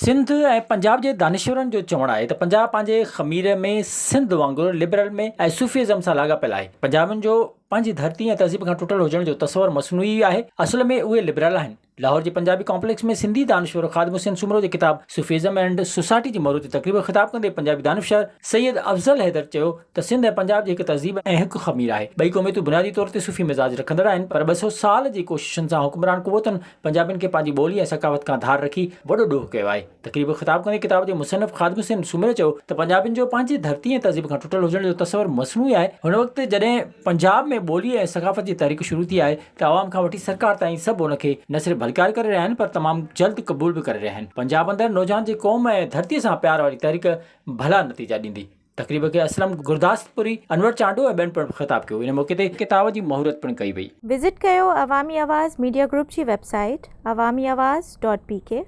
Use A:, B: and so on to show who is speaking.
A: سنڌ ۽ پنجاب جي دانشورن جو چوڻ آهي ته پنجاب پنهنجي خمير ۾ سنڌ وانگر لبرل ۾ ۽ صوفي ازم سان لاڳاپيل آهي. پنجابين جو پنهنجي ڌرتي ۽ تهذيب کان ٽٽل هجڻ جو تصور مصنوعي آهي، اصل ۾ اهي لبرل آهن. لاهور جي پنجابي ڪامپليڪس ۾ سنڌي دانشور خادم حسين سومرو جي ڪتاب صوفي ازم اينڊ سوسائٽي جي مهورتي تقريب کي خطاب ڪندي پنجابي دانشور سيد افضل حيدر چيو ته سنڌ ۽ پنجاب جي هڪ تهذيب ۽ هڪ خمير آهي. ٻئي قوميتون بنيادي طور تي صوفي مزاج رکندڙ آهن پر 200 سال جي ڪوششن سان حڪمران قوتن پنجابين کي پنهنجي ٻولي ۽ ثقافت کان ڌار رکي وڏو ڏوهه ڪيو آهي. تقريب کي خطاب ڪندي ڪتاب جي مصنف خادم حسين سومري چيو ته پنجابين جو پنهنجي ڌرتي ۽ تهذيب کان ٽٽل هجڻ جو تصور مصنوعي آهي، هن وقت جڏهن پنجاب ۾ ٻولي ۽ ثقافت جي تحريڪ شروع ٿي آهي ته عوام کان وٺي سرڪار تائين سڀ ان کي نه صرف ڀلڪار ڪري رهيا آهن پر تمام جلد قبول به ڪري رهيا آهن. پنجاب اندر نوجوان جي قوم ۽ ڌرتي سان پيار واري تحريڪ ڀلا نتيجا ڏيندي. تقريب کي اسلم گرداسپوري، انور چانڊيو ۽ ٻين پڻ خطاب ڪيو. ان موقعي تي ڪتاب جي مهورت پڻ ڪئي وئي.
B: وزٽ ڪيو عوامي آواز ميڊيا گروپ جي website Awami Awaz dot P K.